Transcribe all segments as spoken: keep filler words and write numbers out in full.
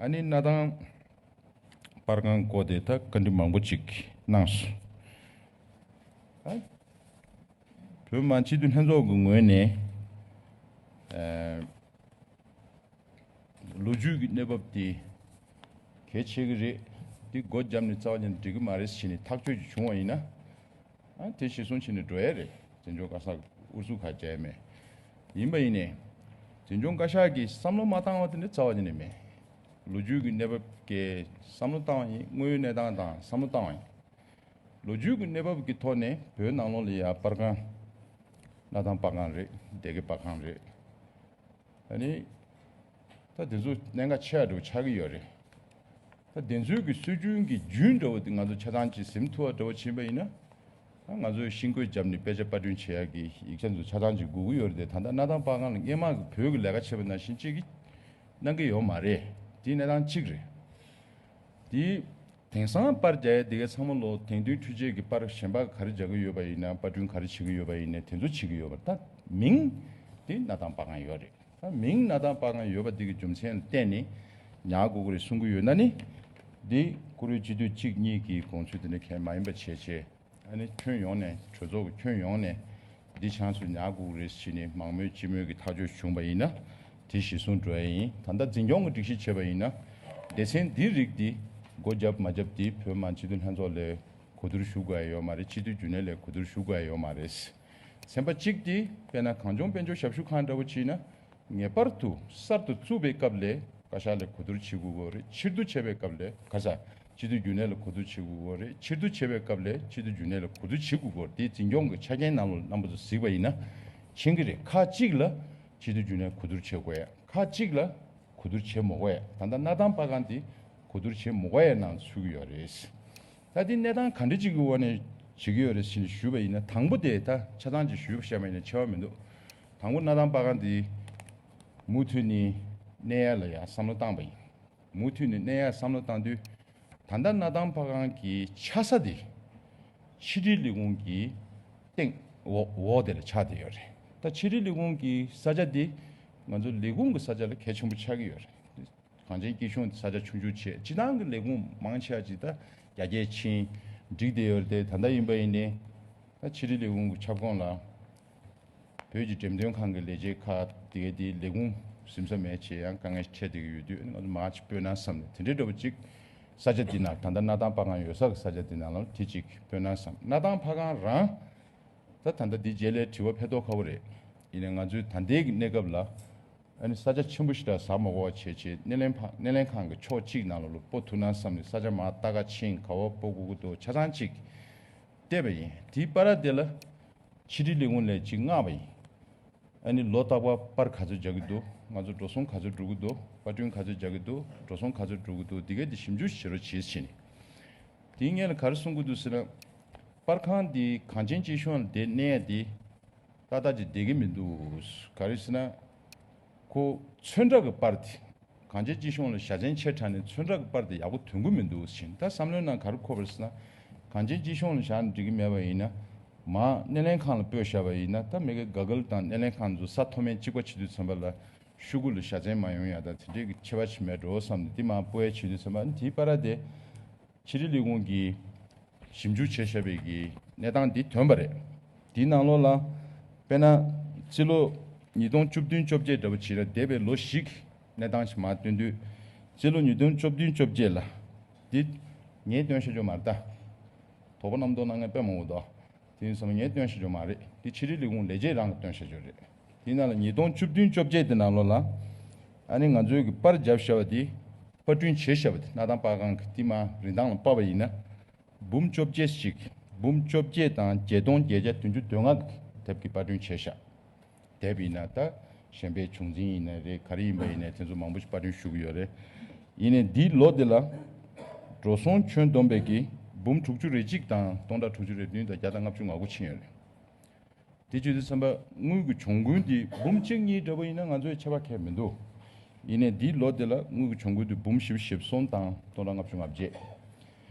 ཨ་ནི་གནའ་ཐང་པར་ཁང་སྐོར་དེ་ད་བཀའ་འདྲི་མང་པོ་ཅིག་གནང་སོང་། ཨ། བོད་མི་མང་སྤྱི་འཐུས་ལྷན་ཚོགས་ཀྱི་ངོས་ནས། ཨ། ལོ་རྒྱུས་ཀྱི་གནས་བབ་དེ་གལ་ཆེ་གི་རེད། འདི་སྒོ་བརྒྱབ་ནས་རྩ་བ་ཉིད་ནས་འགྲིག་གི་མ་རེད་ཟེར་ནས་ཐག་གཅོད་ཅིག་བྱུང་བ་ཡིན་ན། ཨ། དེ་གཞིར་བཟུང་བྱས་ནས་འགྲོ་ཡ་རེད། འཛིན་སྐྱོང་བཀའ་ཤག་ཨུ་ཚུགས་ཁ་རྒྱག་ཡ་མེད། ཡིན་པ་ཡིན་ནའི། འཛིན་སྐྱོང་བཀའ་ཤག་གིས་བསམ་བློ་མ་བཏང་བ་དེ་འདྲ་རྩ་བ་ཉིད་ནས་མེད། ལོ་རྒྱུས་ཀྱི་གནས་བབ་ཀྱི་བསམ་བློ་བཏང་བ་ཡིན། དངོས་ཡོད་གནས་སྟངས་དང་བསམ་བློ་བཏང་བ་ཡིན། ལོ་རྒྱུས་ཀྱི་གནས་བབ་ཀྱི་ཐོག་ནས་བོད་ནང་ལོགས་ལ་ཡ་པར་ཁང་། གནའ་ཐང་པར་ཁང་རེད། སྡེ་དགེ་པར་ཁང་རེད། ཨ་ནི། ད་དེ་ཚོ་གནད་འགག་ཆེ་བ་འདྲ་བོ་ཆགས་ཀྱི་ཡོད་རེད། ད་དེ་ཚོའི་གི་སྲོལ་རྒྱུན་གྱི་རྒྱུན་འདྲ་བོ་དེ་ང་ཚོ་ཆ་ཚང་གཅིག་ཟིན་ཐུབ་པ་འདྲ་བོ་ཕྱིན་པ་ཡིན་ན། ད་ང་ཚོས་ཤིང་བཀོད་བརྒྱབ་ནས་དཔེ་ཆ་པར་སྐྲུན་བྱེད་ཡག་གི་ཡིག་ཆ་ཚོ་ཆ་ཚང་གཅིག་དགོས་ཀྱི་ཡོད་རེད་དེ། ད་ལྟ་གནའ་ཐང་པར་ཁང་ལ་སྔས་མ་གི་བོད་ཀྱི་ལས་ཀ་བྱེད་པ་ནང་བཞིན་གཅིག་གིས་གནང་གི་ཡོད་མ་རེད། དེ་གནས་སྟངས་གཅིག་རེད། དེ། དེང་སང་པར་རྒྱག་ཡ་དེ་གའི་ཚང་མ་ལོ་དེང་དུས་འཕྲུལ་ཆས་ཀྱི་པར་གཞན་པ་ག་རེ་རྒྱག་གི་ཡོད་པ་ཡིན་ན། པར་སྐྲུན་ག་རེ་བྱེད་ཀྱི་ཡོད་པ་ཡིན་ན། དེ་ཚོ་བྱེད་ཀྱི་ཡོད་པ། ད་མིང་དེ་གནའ་ཐང་པར་ཁང་ཡོད་རེད། ད་མིང་གནའ་ཐང་པར་ཁང་ཡོད་པ་དེ་གི་རྒྱུ་མཚན་ལ་བརྟེན་ནས་ཉར་དགོས་ཀྱི་རེད་གསུང་གི་ཡོད་ན་ནི། འདི་བཀུར་འོས་སྤྱི་འཐུས་གཅིག་གཉིས་ཀྱི་དགོངས་ཚུལ་དེ་འདྲ་གང་ཡང་མ་ཡིན་པ་བྱས་བྱས། ཨ་ནི་ཁྱོན་ཡོངས་ནས། གྲོས་ཚོགས་ཀྱི་ཁྱོན་ཡོངས་ནས་འདི་ཆང་སུ་ཉར་དགོས་རེད་ཟེར་ནས་མང་མོས་སྤྱི་མོས་ཀྱི་ཐག་གཅོད་བྱུང་བ་ཡིན་ན། དེ་གཞིར་བཟུང་འགྲོ་ཡ་ཡིན། ད་ལྟ་འཛིན་སྐྱོང་གི་སྒྲིག་གཞི་བྱས་པ་ཡིན་ན། སྡེ་ཚན་འདིའི་རིགས་འདི་སྒོ་བརྒྱབ་མ་བརྒྱབ་དེ་བོད་མི་མང་སྤྱི་འཐུས་ལྷན་ཚོགས་ལ་གོ་བསྡུར་ཞུ་དགོས་ཡ་ཡོད་མ་རེད། སྤྱི་འཐུས་རྒྱུན་ལས་ལ་གོ་བསྡུར་ཞུ་དགོས་ཡ་ཡོད་མ་རེད། ཚན་པ་གཅིག་དེ་དཔེར་ན་གངས་ལྗོངས་དཔལ་འབྱོར་ཞབས་ཞུ་ཁང་འདྲ་བོ་བྱས་ན། ངེས་པར་དུ་གསར་དུ་བཙུགས་པའི་སྐབས་ལ་བཀའ་ཤག་ལ་གོ་བསྡུར་བྱེད་དགོས་ཀྱི་རེད། ཕྱིར་བསྡུ་བྱས་པའི་སྐབས་ལ། ག་ས། སྤྱི་འཐུས་རྒྱུན་ལས་ལ་གོ་བསྡུར་བྱེད་དགོས་ཀྱི་རེད། ཕྱིར་བསྡུ་བྱས་པའི་སྐབས་ལ་སྤྱི་འཐུས་རྒྱུན་ལས་ལ་གོ་བསྡུར་བྱེད་དགོས་ཀྱི་རེད། དེ་འཛིན་སྐྱོང་གི་ཆ་རྐྱེན་ནང་ལ་རྣམ་པ་ཚོ་གཟིགས་པ་ཡིན་ན་མཁྱེན་གྱི་རེད། ཁག་གཅིག་ལ་སྤྱི་འཐུས་རྒྱུན་ལས་གོ་བསྡུར་བྱེད་དགོས་ཡ། ཁག་གཅིག་ལ་གོ་བསྡུར་བྱེད་མི་དགོས་ཡ། ད་ལྟ་གནའ་ཐང་པར་ཁང་དེ་གོ་བསྡུར་བྱེད་མི་དགོས་ཡ་ནང་ཚུད་ཀྱི་ཡོད་རེད། ད་དེ་གནས་སྟངས་ག་འདྲ་ཅིག་གི་འོག་ནས་བྱེད་ཀྱི་ཡོད་རེད་ཟེར་ནས་ཞུས་པ་ཡིན་ན། དང་པོ་དེ་ད་ཆ་ཚང་ཅིག་ཞུས་པ་བཤད་པ་ཡིན་ན་ཆེ་བ་མི་འདུག་དང་པོ་གནའ་ཐང་པར་ཁང་དེ་མུ་མཐུད་ནས་གནས་ཡ་ལ་ཡ་བསམ་བློ་བཏང་པ་ཡིན། མུ་མཐུད་ནས་གནས་ཡ་བསམ་བློ་བཏང་དུས། ད་ལྟ་གནའ་ཐང་པར་ཁང་གི་ཆགས་ས་དེ་ཕྱི་དྲིལ་ལས་ཁུངས་ཀྱི་སྟེང་འོག་འོག་དེ་ལ་ཆགས་བསྡད་ཡོད་རེད། ད་ཕྱི་དྲིལ་ལས་ཁུངས་ཀྱི་ས་ཆ་དེ་ང་ཚོ་ལས་ཁུངས་ཀྱི་ས་ཆ་ལ་གལ་ཆེན་པོ་ཆགས་ཀྱི་ཡོད་རེད། གངས་ཅན་སྐྱིད་གཤོངས་ས་ཆ་ཆུང་ཆུང་བྱས། སྤྱིར་བཏང་གི་ལས་ཁུངས་མང་ཆེ་བ་ཅིག་ད་རྒྱ་སྐྱེད་ཕྱིན་འགྲིག་བསྡད་ཡོད་རེད་དེ། ད་ལྟ་ཡིན་པ་ཡིན་ནའི་ད་ཕྱི་དྲིལ་ལས་ཁུངས་ཀྱི་ཁྱབ་ཁོངས་ལ་བོད་ཀྱི་འགྲེམས་སྟོན་ཁང་གི་ལས་བྱེད་ཁག་དེ་གའི་དེའི་ལས་ཁུངས་ཟིན་ས་མེད་བྱས་ཡང་དཀའ་ངལ་འཕྲད་བསྡད་ཀྱི་ཡོད་དུས། ང་ཚོ་མར་ཅིག་སྤོས་ན་བསམ་ནས་དེ་འདྲའི་འདྲ་པོ་ཅིག་ས་ཆ་འདི་ན། ད་ལྟ་གནའ་ཐང་པར་ཁང་ཡོད་ས་གི་ས་ཆ་འདི་ནང་ལ་དེ་ཅིག་སྤོས་ན་བསམ། གནའ་ཐང་པར་ཁང་རང་ད་ད་ལྟ་འདི་རྗེས་ལ་དྲི་བ་ཕེབས་མདོག་ཁ་པོ་རེད། ཡིན་ནའི་ང་ཚོའི་ད་ལྟའི་གི་གནས་སྐབས་ལ། ཨ་ནི་ས་ཆ་ཆེན་པོ་ཞེ་དྲག་ཟ་མ་དགོས་པ་བྱས་བྱས། སྣེ་ལེན་ཕ་སྣེ་ལེན་ཁང་གི་ཕྱོགས་གཅིག་ནང་ལ་ལོ་སྤོ་ཐུབ་ན་བསམ་ནས་ས་ཆ་མར་ལྟ་ག་ཕྱིན། ག་པར་སྤོ་དགོས་ཀྱི་འདུག་ཆ་ཚང་གཅིག་བལྟས་པ་ཡིན། དེའི་བར་དེ་ལ་ཕྱི་དྲིལ་ལས་ཁུངས་ལ་གཅིག་མངགས་པ་ཡིན། ཨ་ནི་ལོ་རྟག་པར་པར་ག་ཚོད་རྒྱག་གི་འདུག་ང་ཚོ་འགྲོ་སོང་ག་ཚོད་འགྲོ་གི་འདུག་པར་སྐྲུན་ག་ཚོད་རྒྱག་གི་འདུག་འགྲོ་སོང་ག་ཚོད་འགྲོ་གི་འདུག་འདི་གའི་འདི་ཞིབ་འཇུག་བྱེད་རོགས་བྱེད་ཟེར་ནས། དེའི་སྔོན་ལ་ག་རེ་གསུང་གི་འདུག་ཟེར་ན། པར་ཁང་འདི་གངས་ཅན་སྐྱིད་གཤོངས་ལ་དེ་གནས་ཡ་དེ་ཏག་ཏག་ཅིག་བསྡད་ཀྱི་མི་འདུག་ག་རེ་ཟེར་ན། ཁོ་ཚོན་ཁྲ་གི་པར་དེ་གངས་ཅན་སྐྱིད་གཤོངས་ལ་བཞའ་ཚན་ཆེ་དྲགས་ནས་ཚོན་ཁྲ་གི་པར་དེ་ཡག་པོ་ཐོན་གྱི་མི་འདུག་ཟེར། ད་བསམ་བློའི་ནང་ག་རེ་འཁོར་བ་རེད་ཟེར་ན། གངས་ཅན་སྐྱིད་གཤོངས་ལ་བཞག་ན་འགྲིག་གི་མེད་པ་ཡིན་ན། མར་སྣེ་ལེན་ཁང་ལ་སྤོས་བཞག་པ་ཡིན་ན། ད་མི་གི་ག་གལ་དང་སྣེ་ལེན་ཁང་ཚོ་ས་མཐོ་དམན་གཅིག་པ་བྱེད་དུས་ཙམ་པ་ལ་ཤོག་གུ་ལ་བཞའ་ཚན་མ་ཡོང་ཡ་ད་དེ་འདྲའི་གི་ཁྱད་པར་ཞིག་མེད་འགྲོ་བསམ་ནས་དེ་མར་སྤོ་ཡ་བྱེད་དུས་ཙམ་པ། དེའི་བར་དེ་ཕྱི་དྲིལ་ལས་ཁུངས་ཀྱིས་ཞིབ་འཇུག་བྱས་བཞག་པའི་གི་གནས་སྟངས་འདི་ཐོན་པ་རེད། དེའི་ནང་ལོགས་ལ་དཔེར་ན་སྤྱི་ལོ་ཉིས་སྟོང་བཅུ་བདུན་བཅོ་བརྒྱད་འདྲ་པོ་བྱས་ན། འདས་པའི་ལོ་བཞི་གི་གནས་སྟངས་ཤིག་མར་སྟོན་དུས། སྤྱི་ལོ་ཉིས་སྟོང་བཅུ་བདུན་བཅོ་བརྒྱད་ལ་འདི་ངས་སྟོན་བཞག་རྒྱུ་མ་རེད་ད། དོགས་པ་རྣམ་རྟོག་གནང་མཁན་དཔེ་མང་པོ་འདུག་དེ་ཡིན་ཙང་ངས་སྟོན་བཞག་རྒྱུ་མ་རེད། དེ་ཕྱི་དྲིལ་ལས་ཁུངས་ལས་བྱེད་རང་གིས་སྟོན་བཞག་རྒྱུ་རེད། དེ་ནང་ལ་ཉིས་སྟོང་བཅུ་བདུན་བཅོ་བརྒྱད་དེ་ནང་ལོགས་ལ། ཨ་ནི་ང་ཚོའི་གི་པར་བརྒྱབ་བཞག་པ་དེ། པར་སྐྲུན་བྱས་བཞག་པ་དེ། གནའ་ཐང་པར་ཁང་གི་དེ་མར་རིན་ཐང་ལ་དཔག་པ་ཡིན་ན། འབུམ་བཅོ་བརྒྱད་ཅིག་འབུམ་བཅོ་བརྒྱད་དང་བརྒྱད་སྟོང་བརྒྱད་བརྒྱ་བདུན་ཅུ་དོན་ལྔ་གི་དེབ་ཀྱི་པར་སྐྲུན་བྱས་བཞག་དེབ་ཡིན་ན་ད་གཞན་པའི་བྱུང་འཛིན་ཡིན་ན་རེད། ག་རེ་ཡིན་པ་ཡིན་ནའི་དེ་ཚོ་མང་པོ་ཞིག་པར་སྐྲུན་ཞུ་གི་ཡོད་རེད། ཡིན་ནའི་འདིའི་ལོ་དེ་ལ་འགྲོ་སོང་ཁྱོན་བསྡོམས་པའི་གི་འབུམ་དྲུག་ཅུ་རེ་གཅིག་དང་སྟོང་ཕྲག་དྲུག་ཅུ་རེ་བདུན་དང་བརྒྱ་དང་ལྔ་བཅུ་ང་དགུ་ཕྱིན་ཡོད་རེད། དེ་བྱེད་དུས་ཙམ་པ་དངུལ་གྱི་གྱོང་གུན་དེ་འབུམ་གཅིག་གཉིས་འདྲ་པོ་ཡིན་ན་ང་ཚོའི་ཁྱད་པར་གང་ཡང་མི་འདུག་ཡིན་ནའི་འདིའི་ལོ་དེ་ལ་དངུལ་གྱི་གྱོང་གུན་དེ་འབུམ་བཞི་བཅུ་ཞེ་གསུམ་དང་སྟོང་ཕྲག་ལྔ་བཅུ་ང་བརྒྱད།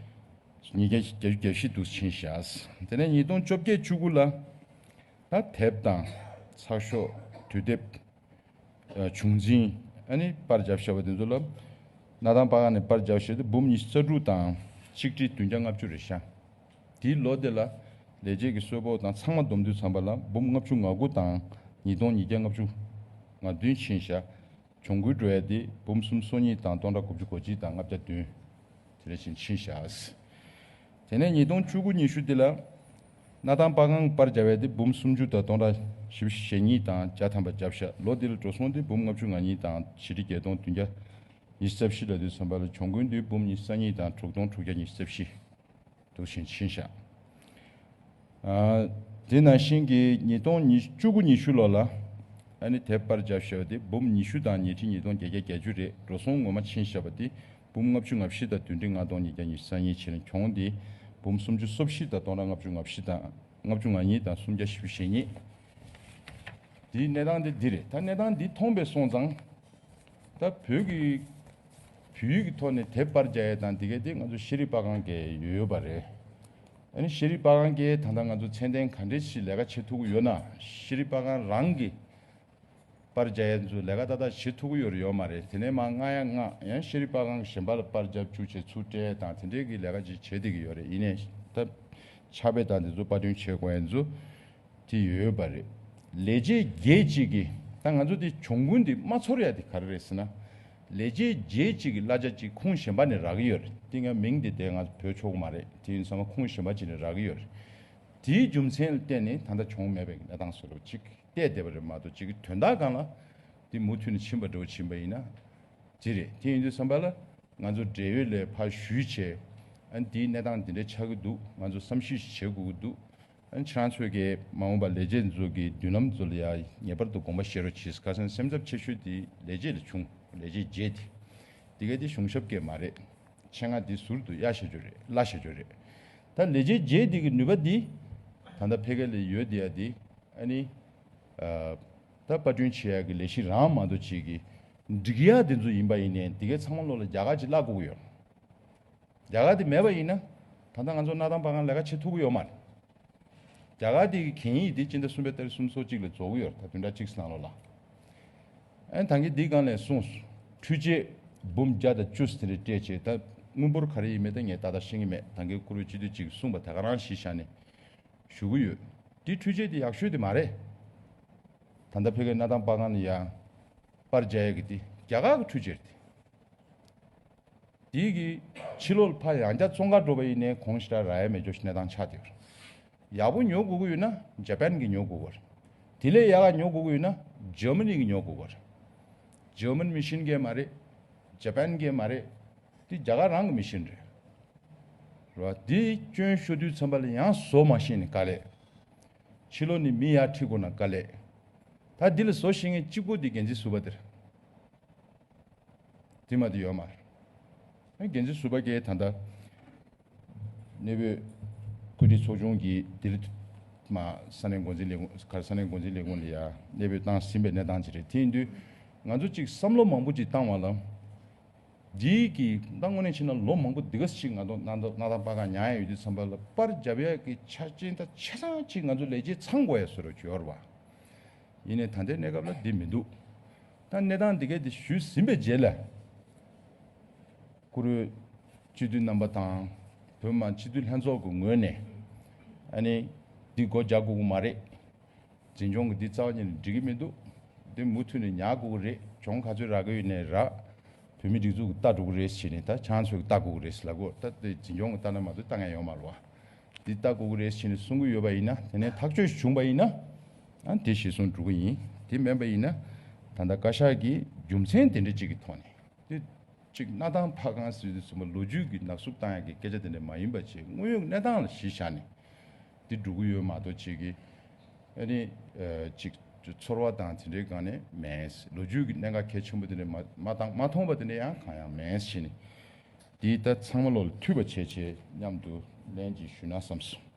ཉིས་བརྒྱ་བརྒྱད་ཅུ་གྱ་བཞི་འདུག་ཕྱིན་བཞག་དེ་ནས་ཉིས་སྟོང་བཅོ་བརྒྱད་བཅུ་དགུ་ལ་ད་དེབ་དང་ཚགས་ཤོག་དུས་དེབ། ཨ། བྱུང་འཛིན། ཨ་ནི་པར་བརྒྱབ་བཞག་པ་དེ་ཚོ་ལ་ གནའ་ཐང་པ་གང་ནས་པར་བརྒྱབ་བཞག་དུས་འབུམ་ཉི་ཤུ་རྩ་དྲུག་དང་ཆིག་ཁྲི་བདུན་བརྒྱ་ལྔ་བཅུ་རེད་ཤག་དེའི་ལོ་དེ་ལ་ལས་བྱེད་ཀྱི་གསོལ་ཕོགས་དང་ཚང་མ་བསྡོམས་དུས་ཙམ་པ་ལ་འབུམ་ལྔ་བཅུ་ང་དགུ་དང་ཉིས་སྟོང་ཉིས་བརྒྱ་ལྔ་བཅུ་ང་བདུན་ཕྱིན་བཞག་གྱོང་གུན་འགྲོ་ཡ་དེ་འབུམ་སུམ་ཅུ་སོ་གཉིས་དང་སྟོང་ཕྲག་དགུ་བཅུ་གོ་གཅིག་དང་ལྔ་བརྒྱ་བདུན་དེ་འདྲ་ཞིག་ཕྱིན་བཞག་དེ་ནས་ཉིས་སྟོང་བཅུ་དགུ་ཉི་ཤུ་དེ་ལ་གནའ་ཐང་པ་གང་པར་བརྒྱབ་ཡ་དེ་འབུམ་སུམ་ཅུ་དང་སྟོང་ཕྲག་བཞི་བཅུ་ཞེ་གཉིས་དང་བརྒྱ་ཐམ་པ་བརྒྱབ་བཞག་ལོ་དེ་ལ་འགྲོ་སོང་དེ་འབུམ་ལྔ་བཅུ་ང་གཉིས་དང་བཞི་ཁྲི་བརྒྱད་སྟོང་བདུན་བརྒྱ་ཉི་ཤུ་རྩ་བཞི་ལ་དུས་ཙམ་པ་ལ་གྱོང་གུན་དེ་འབུམ་ཉི་ཤུ་རྩ་གཉིས་དང་དྲུག་སྟོང་དྲུག་བརྒྱ་ཉི་ཤུ་རྩ་བཞི། འདུག་བཞིན་ཕྱིན་བཞག་ཨ། དེ་ནང་བཞིན་གྱི་ཉིས་སྟོང་བཅུ་དགུ་ཉི་ཤུ་ལོ་ལ་ཨ་ནི་དེབ་པར་བརྒྱབ་བཞག་པ་དེ་འབུམ་ཉི་ཤུ་དང་ཉིས་ཁྲི་ཉིས་སྟོང་བརྒྱད་བརྒྱ་བརྒྱད་ཅུ་རེད། འགྲོ་སོང་ངོ་མ་ཕྱིན་བཞག་པ་དེ་འབུམ་ལྔ་བཅུ་ང་བཞི་དང་བདུན་ཁྲི་ལྔ་སྟོང་ཉིས་བརྒྱ་ཉི་ཤུ་རྩ་གཉིས་ཕྱིན། གྱོང་དེ་འབུམ་སུམ་ཅུ་སོ་བཞི་དང་སྟོང་ཕྲག་ལྔ་བཅུ་ང་བཞི་དང་ལྔ་བཅུ་ང་གཉིས་དང་སུམ་བརྒྱ་བཞི་བཅུ་ཞེ་གཉིས། དེའི་གནས་སྟངས་དེ་འདི་རེད། ད་གནས་སྟངས་འདི་མཐོང་པའི་སོང་ཙང་། ད་བོད་ཀྱི་བོད་ཡིག་གི་ཐོག་ནས་དེབ་པར་རྒྱག་ཡས་དང་འདི་གས་དེ་ང་ཚོ་ཤེས་རིག་པ་ཁང་གིས་ཡོད་ཡོད་པ་རེད། ཨ་ནི་ཤེས་རིག་པ་ཁང་གིས་ད་ལྟ་ང་ཚོ་ཚད་ལྡན་ག་འདྲས་ཞིག་ལས་ཀ་བྱེད་ཐུབ་ཀྱི་ཡོད་ན་ཤེས་རིག་པ་ཁང་རང་གིས་པར་རྒྱག་ཡས་ཚོ་ལས་ཀ་ཏག་ཏག་བྱེད་ཐུབ་ཀྱི་ཡོད་རེད་ཡོད་མ་རེད། དེ་ནས་མར་མངགས་ཡ་མངགས་ཡང་ཤེས་རིག་པ་ཁང་གཞན་པ་ལ་པར་རྒྱབ་བཅུག་བྱས་ཚུར་སྤྲད་དང་དེ་འདྲས་ཀྱི་ལས་ཀ་ཅིག་བྱེད་བསྡད་ཀྱི་ཡོད་རེད། ཡིན་ནའི་ད་ཕྱག་དཔེ་དང་དེ་ཚོ་པར་སྐྲུན་བྱེད་དགོས་ཡས་ཚོ། དེ་ཡོད་པ་རེད། ལས་བྱེད་བརྒྱད་ཅིག་གིས་ད་ང་ཚོ་དེ་གྱོང་གུན་དེ་མ་ཚོར་ཡ་དེ་ག་རེ་རེད་ཟེར་ན། ལས་བྱེད་བརྒྱད་ཅིག་གིས་གླ་ཆ་ཅིག་ཁུངས་གཞན་པ་ནས་རག་གི་ཡོད་རེད། དེ་ང་མིང་དེ་དེ་ང་འབོད་ཆོག་གི་མ་རེད། དེ་ཡིན་ཙང་ཁུངས་གཞན་པ་ཅིག་ནས་རག་གི་ཡོད་རེད། དེའི་རྒྱུ་མཚན་ལ་བརྟེན་ནས་ད་ལྟ་གྱོང་མེད་པའི་གནས་སྟངས་བཟོ་འདྲ་ཅིག་བལྟས་བསྡད་པ་རེད་མ་གཏོགས་ཅིག་གི་དོན་དག་སྒང་ལ་དེ་མུ་མཐུད་ནས་ཕྱིན་པ་འདྲ་བོ་ཕྱིན་པ་ཡིན་ན་དེ་རེད། དེ་ཡིན་དུས་ཙམ་པ་ལ་ང་ཚོ་འབྲེལ་ཡོད་ལ་ཕར་ཞུས་བྱས་ཨ་ནི་དེའི་གནས་སྟངས་དེ་འདྲ་ཆགས་ཀྱི་འདུག་ང་ཚོ་བསམ་ཤེས་ཤིག་བྱེད་དགོས་ཀྱི་འདུག་ཨ་ནི་ཁྱེད་རང་ཚོས་ཀྱི་མ་འོངས་པ་ལས་བྱེད་ཚོ་གི་མདུན་ལམ་ཚོ་ལ་ཡང་ངེས་པར་དུ་དགོངས་པ་བཞེས་རོགས་གྱིས། ཁ་སང་སེམས་འཚབ་ཆེ་ཤོས་དེ་ལས་བྱེད་ལ་བྱུང་། ལས་བྱེད་བརྒྱད་དེ། དེ་ག་དེ་གཞུང་ཞབས་ཀྱི་མ་རེད། ཆེད་མངགས་དེ་ཟུར་དུ་གཡར་བཞག་རྒྱུ་རེད། གླ་བཞག་རྒྱུ་རེད། ད་ལས་བྱེད་བརྒྱད་དེ་གི་ནུས་པ་དེ་ད་ལྟ་ཕ་གི་ལ་ཡོད་དེ་ཡ་དེ་ཨ་ནི་ཨ་ད་པར་སྐྲུན་བྱེད་ཡ་གི་ལས་གཞི་རང་མ་གཏོགས་ཅིག་གི་འགྲིག་ཡ་དེ་ཚོ་ཡིན་པ་ཡིན་ནའི་དེ་གའི་ཚང་མ་ལོག་ལ་རྒྱ་གར་གྱིས་གླ་དགོས་ཀྱི་ཡོད། རྒྱ་གར་དེ་མེད་པ་ཡིན་ན་ད་ལྟ་ང་ཚོ་གནའ་ཐང་པ་གང་ལས་ཀ་བྱེད་ཐུབ་ཀྱི་ཡོད་མ་རེད། རྒྱ་གར་དེ་གི་གན་ཡིག་དེ་སྤྱི་ཟླ་གསུམ་པའི་ཏ་རིག་སུམ་ཅུ་སོ་གཅིག་ལ་རྫོགས་ཀྱི་ཡོད་རེད། ད་བདུན་ཕྲག་གཅིག་ནང་ལོགས་ལ། ཨ་ནི་ད་གིན་འདི་སྒང་ལ་གསུངས་སོང་། འཕྲུལ་ཆས་འབུམ་བརྒྱ་དང་བཅུ་ཙམ་དེ་འདྲ་སྤྲད་བྱས་ད་དངུལ་འབོར་ག་རེ་ཡིན་མིན་ད་ངས་ཏག་ཏག་ཤེས་ཀྱི་མེད། ད་གིན་བཀུར་འོས་སྤྱི་འཐུས་གཅིག་གིས་གསུངས་པ་དེ་ག་རང་གཞི་བཞག་ནས་ཞུ་གི་ཡོད། དེ་འཕྲུལ་ཆས་དེ་ཡག་ཤོས་དེ་མ་རེད། ད་ལྟ་ཕ་གིའི་གནའ་ཐང་པ་གང་ལ་ཡ་པར་རྒྱག་ཡ་གི་དེ་རྒྱ་གར་གི་འཕྲུལ་ཆས་རེད་དེ། དེ་གི་ཕྱི་ལོགས་ལ་ཕར་ཡང་བསྐྱར་བཙོང་གར་འགྲོ་བ་ཡིན་ནའི་གོང་ཞེ་དྲག་རག་ཡ་མེད་རྒྱུ་ཞིག་གནས་སྟངས་ཆགས་བསྡད་ཡོད་རེད། ཡག་པོ་ཉོ་དགོས་ཀྱི་ཡོད་ན་ཇ་པན་གྱིས་ཉོ་དགོས་ཀྱི་རེད། དེ་ལས་ཡག་ག་ཉོ་དགོས་ཀྱི་ཡོད་ན་ཇར་མ་ནི་གིས་ཉོ་དགོས་ཀྱི་རེད། ཇར་མན་མི་ཤིན་གྱི་མ་རེད། ཇ་པན་གྱི་མ་རེད། དེ་རྒྱ་གར་རང་གི་མི་ཤིན་རེད། རེད་བ། དེ་སྐྱོན་ཤོར་དུས་ཙམ་པ་ལ་ཡང་བཟོ་མ་ཤེས་ནས་དཀའ་ལས། ཕྱི་ལོགས་ནས་མི་ཡར་ཁྲིད་དགོས་ན་དཀའ་ལས། ད་འདི་ལ་བཟོ་ཤེས་མཁན་གཅིག་པོ་དེ་འགན་འཛིན་ཟུར་པ་དེ་རེད། དེ་མ་གཏོགས་ཡོད་མ་རེད། འགན་འཛིན་ཟུར་པ་གིས་ད་ལྟ་གནས་སྤོས་བཀོད་སྒྲིག་ཚོགས་ཆུང་གིས་དེ་རིང་མ་ས་གནས་འགོ་འཛིན་ལས་ཁུངས་གར་ས་གནས་འགོ་འཛིན་ལས་ཁུངས་ལ་ཡ་གནས་སྤོས་བཏང་ཟིན་པའི་གནས་སྟངས་ཅིག་རེད། དེ་ཡིན་དུས་ང་ཚོ་གཅིག་བསམ་བློ་མང་པོ་ཅིག་བཏང་བ་ལ། འདི་གི་ད་དངོས་གནས་བྱས་ན་ལོ་མང་པོ་འདི་ག་ཞིག་ང་ཚོ་གནའ་ཐང་གནའ་ཐང་པ་གང་ཉར་ཡ་ཡོད་དུས་ཙམ་པ་ལ་པར་རྒྱབ་ཡ་གི་ཆ་རྐྱེན་ད་ཆ་ཚང་ཅིག་ང་ཚོ་ལས་བྱེད་ཚང་དགོས་ཡ་བཟོ་འདྲ་ཅིག་ཡོད་རེད་བ། ཡིན་ནའི་ད་ལྟའི་གནས་སྐབས་ལ་འདི་མི་འདུག་ད་གནས་སྟངས་འདི་གས་འདི་ཞུས་ཟིན་པའི་རྗེས་ལ་བཀུར་འོས་སྤྱི་འཐུས་རྣམ་པ་དང་བོད་མི་མང་སྤྱི་འཐུས་ལྷན་ཚོགས་ཀྱི་ངོས་ནས་ཨ་ནི་འདི་སྒོ་རྒྱག་དགོས་ཀྱི་མ་རེད། འཛིན་སྐྱོང་གི་འདི་རྩ་བ་ཉིད་ནས་འགྲིག་གི་མི་འདུག་འདི་མུ་མཐུད་ནས་ཉར་དགོས་ཀྱི་རེད། གྱོང་ག་ཚོད་རག་གི་ཡོད་ནའི་རག་བོད་མིའི་སྒྲིག་འཛུགས་ཀྱིས་ལྟ་འགྲོ་གི་རེད་ཟེར་ནས། ད་ཁྱེད་རང་ཚོས་ཀྱིས་ལྟ་དགོས་ཀྱི་རེད་ཟེར་ལབ་ཀྱི་ཡོད། ད་དེ་འཛིན་སྐྱོང་གིས་ལྟ་ན་མ་གཏོགས་ལྟ་མཁན་ཡོད་མ་རེད་བ། འདི་ལྟ་དགོས་ཀྱི་རེད་ཟེར་ནས་གསུང་གི་ཡོད་པ་ཡིན་ན། དེ་ནས་ཐག་གཅོད་བྱུང་བ་ཡིན་ན། ཨ་དེ་གཞིར་བཟུང་འགྲོ་གི་ཡིན། དེ་མིན་པ་ཡིན་ན་ད་ལྟ་བཀའ་ཤག་གིས་རྒྱུ་མཚན་དེ་འདྲ་གཅིག་གི་ཐོག་ནས། དེ་གཅིག་གནའ་ཐང་ཕ་གང་ཟེར་དུས་ཙམ་པ་ལོ་རྒྱུས་ཀྱི་ནག་བསུབ་བཏང་ཡག་གི་སྐད་ཆ་དེ་འདྲ་མ་ཡིན་པ་བྱས། དངོས་ཡོད་གནས་སྟངས་ལ་གཞི་བཞག་ནས་དེ་འགྲོ་གི་ཡོད་མ་གཏོགས་ཅིག་གི་ཨ་ནི་ཨ་ཅིག་ཚོར་བ་དང་དེ་འདྲའི་སྒང་ནས་མེད། ལོ་རྒྱུས་ཀྱི་གནད་འགག་གལ་ཆེན་པོ་དེ་འདྲ་མ་མ་བཏང་མ་མཐོང་བ་དེ་འདྲ་ཡང་གང་ཡང་མེད་ཟེར་ནས། དེ་ད་ཚང་མ་ལོག་ལ་འཐུས་པ་བྱས་བྱས་མཉམ་དུ་ལན་ཅིག་ཞུས་ན་བསམ་སོང་།